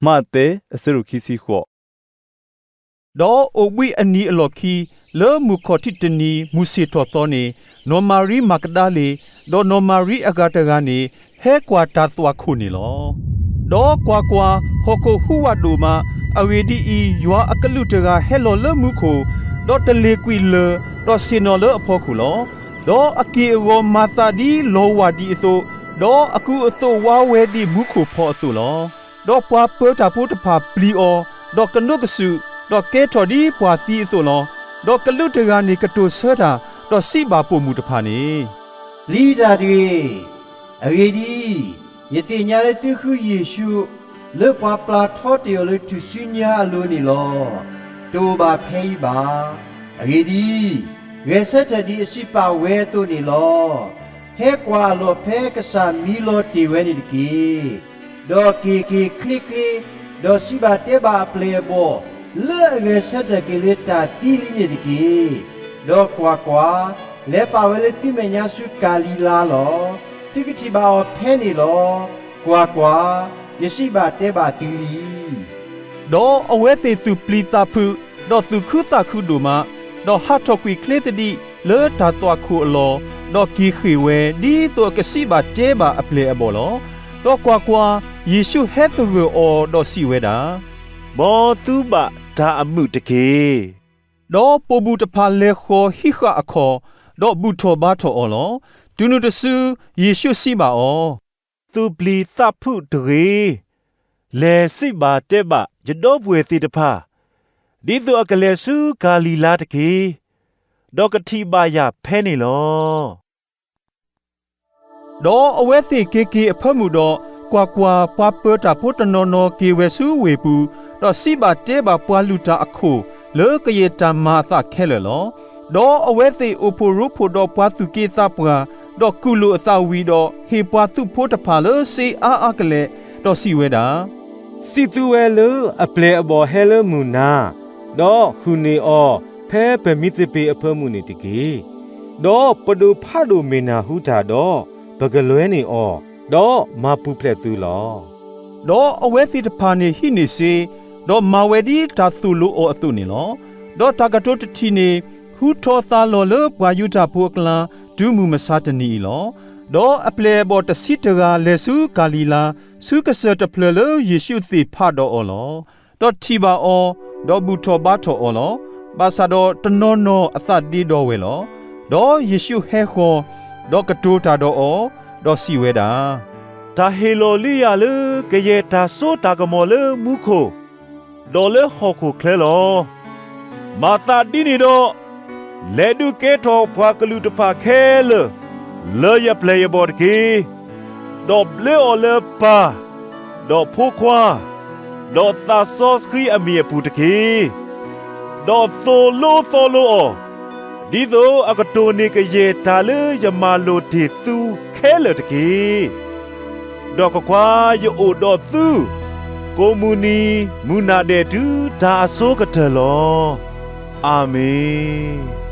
မးသဲ အဆၢဒိၣ်ခံဆံဃိး. ဒီးအိၣ်ဘှံးအနံၤအလီၢ်ခံ, လၢမုၢ်ခီၣ်ထံးတနံၤမုၢ်ဆ့ၣ်ထီၣ်သီန့ၣ်, နီၢ်မၤရံမၤကဒၤလ့ၤ, ဒီးနီၢ်မၤရံအဂၤတဂၤန့ၣ်, ဟဲကွၢ်တၢ်သွၣ်ခိၣ်န့ၣ်လီၤ. ဒီးကွၢ်ကွၢ်, ဟီၣ်ခိၣ်ဟူးဝးဒိၣ်မး, အဂ့ၢ်ဒ်အံၤ, ယွၤအကလူးတဂၤဟဲလီၤလၢမူခိၣ်, ဒီးတလ့ၤကွံာ်လၢၢ်, ဒီးဆ့ၣ်နီၤလၢအဖီခိၣ်လီၤ. ဒီးအက့ၢ်အဂီၤမၤသးဒ်လီၤဝၢ်ဒံးအသိး, ဒီးအကူအသိးဝါဝဲဒ်မူခိၣ်ဖီအသိးလီၤ. ဒီးပှၤပၢတၢ်ဖိတဖၣ်ပျံၤအီၤ, ဒီးကနိးကစုာ်, ဒီးကဲထီၣ်ဒ်ပှၤသံအသိးလီၤ. ဒီးကလူးတဂၤန့ၣ်ကတိၤဆၢတၢ်, ဒီးစံးဘၣ်ပိာ်မုၣ်တဖၣ်န့ၣ်, ပျံၤတၢ်တဂ့ၤ. အဂ့ၢ်ဒ်အံၤ, ယသ့ၣ်ညါလၢသုဃုယ့ၣ်ၡူး, လၢပှၤပျၢ်ထီတ့ၢ်အီၤလၢထူၣ်စုညါအလိၤန့ၣ်လီၤ. တအိၣ်ဘၣ်ဖဲအံၤဘၣ်. အဂ့ၢ်ဒ်အံၤ, ဂဲၤဆၢထၢၣ်ဒ်အစံးပာ်ဝဲအသိးန့ၣ်လီၤ. ဟဲကွၢ်အလီၢ်ဖဲကစၢ်မံလီၤတ့ၢ်ဝဲန့ၣ်တက့ၢ်. ဒီးက့ၤက့ၤချ့ချ့, ဒီးစံးဘၣ်တဲဘၣ်အပျဲၢ်အဘီၣ်, လၢအဂဲၤဆၢထၢၣ်က့ၤလၢတၢ်သံလံန့ၣ်တက့ၢ်. ဒီးကွၢ်ကွၢ်, လဲၤပာ်ဝဲလၢသုမဲာ်ညါဆူကၤလံၤလါလီၤ. သုကထံၣ်ဘၣ်အီၤဖဲန့ၣ်လီၤ. ကွၢ်ကွၢ်, ယစံးဘၣ်တဲဘၣ်သုလံ. ဒီးအဝဲသ့ၣ်သူၣ်ပျံၤသးဖုး, ဒီးသူၣ်ခုသးခုဒိၣ်မး, ဒီးဟးထီၣ်ကွံာ်ချ့သဒံးလၢတၢ်သွၣ်ခိၣ်အလီၢ်, ဒီးက့ၤဃ့ၢ်ဝဲ, ဒ်သိးအကစံးဘၣ်တဲဘၣ်အပျဲၢ်အဘီၣ်လီၤ. ဒီးကွၢ်ကွၢ်, ယ့ၣ်ၡူးဟဲသဂၢၢ်အီၤဒီးစံးဝဲဒၣ်, မ်သုဘၣ်တၢ်အမုာ်တက့ၢ်. ဒီးပိာ်မုၣ်တဖၣ်လဲၤဃီၤဟံးဃာ်အခီၣ်, ဒီးဘူၣ်ထီၣ်ဘါထီၣ်အီၤလီၤ. တုၤနုၤတစု, ယ့ၣ်ၡူးစံးဘၣ်အီၤ, သူၣ်ပျံၤသးဖုးတဂ့ၤ. လဲၤစံးဘၣ်တဲဘၣ်ယဒီပုၢ်ဝဲၢ်သ့ၣ်တဖၣ်, ဒ်သိးအကလဲၤဆူကၤလံၤလါတက့ၢ်. ဒီးကထံၣ်ဘၣ်ယၤဖဲန့ၣ်လီၤ. ဒီးအဝဲသ့ၣ်က့ၤက့ၤအဖၢမုၢ်ဒီး, ကွၢ်ကွၢ်, ပှၤပၢတၢ်ဖိတနီၤနီၤက့ၤဝဲဆူဝ့ၢ်ပူၤ, ဒီးစံးဘၣ်တဲဘၣ်ပှၤလုၢ်တၢ်အခိၣ်လၢကယဲၢ်တၢ်မၤအသးခဲလၢာ်လီၤ. ဒီးအဝဲသ့ၣ်အိၣ်ဖှိၣ်ရိဖှိၣ်ဒီးပှၤသူၣ်က့သးပှၢ်, ဒီးကူၣ်လိာ်အသးဝံၤဒီးဟ့ၣ်ပှၤသုးဖိတဖၣ်လၢစ့အါအါကလဲာ်, ဒီးစံးဝဲဒၣ်, စံးသုဝဲလၢအပျဲၢ်အဘီၣ်ဟဲလၢမုၢ်နၤ, ဒီးဟုၣ်န့ၢ်အီၤဖဲပမံသပ့ၤအဖၢမုၢ်န့ၣ်တက့ၢ်. ဒီးပဒိၣ်ဖးဒိၣ်မ့ၢ်နၢ်ဟူတၢ်ဒီး, ပကလဲၤန့ၢ်အီၤ, ဒီးမၤပူၤဖျဲးသုလီၤ. ဒီးအဝဲသ့ၣ်တဖၣ်န့ၣ်ဟံးန့ၢ်စ့, ဒီးမၤဝဲဒ်တၢ်သိၣ်လိအီၤအသိးန့ၣ်လီၤ. ဒီးတၢ်ကတိၤတထံၣ်န့ၣ်, ဟူထီၣ်သါလီၤလၢပှၤယူဒၤဖိအကျါ, တုၤမုၢ်မဆါတနံၤအံၤလီၤ. ဒီးအပျဲၢ်အဘီၣ်တဆံတဂၤလဲၤဆူကၤလံၤလါ, ဆူကစၢၢ်တဖျၢၣ်လၢယ့ၣ်ၡူးသ့ၣ်ဖးဒီးအီၤလီၤ. ဒီးထံၣ်ဘၣ်အီၤ, ဒီးဘူၣ်ထီၣ်ဘါထီၣ်အီၤလီၤ. ဘၣ်ဆၣ်ဒီးတနီၤနီၤအသးဒ့ဒီဝဲလီၤ. ဒီးယ့ၣ်ၡူးဟဲဃီၤ, ဒီးကတိၤတၢ်ဒီးအီၤ, ဒီးစံးဝဲဒၣ်, တၢ်ဟ့ၣ်လီၤလံယၤလၢကယဲၢ်တၢ်စိတၢ်ကမီၤလၢမူခိၣ်, ဒီးလၢဟီၣ်ခိၣ်ချၢလီၤ. မၤသးဒ်န့ၣ်ဒီး, လဲၤဒုးကဲထီၣ်ပှၤကလုာ်တဖၣ်ခဲလၢာ်, လၢယပျဲၢ်ယဘီၣ်တက့ၢ်. ဒီးဘျၢအီၤလၢပၢ်, ဒီးဖိခွါ, ဒီးသးစီဆှံအမံၤအပူၤတက့ၢ်. ဒီးသိၣ်လိသီလိအီၤ, ဒ်သိးအကတိၢ်န့ၢ်ကယဲၢ်တၢ်လၢယမၤလိာ်တ့ၢ်သုခဲလၢာ်တက့ၢ်. ဒီးကွၢ်ကွၢ်, ယအိၣ်ဒီးသု, ကိးမုၢ်နံၤမုၢ်နၤဒဲးတုၤတၢ်အဆိကတၢၢ်လီၤ. အၤမ့ၣ်.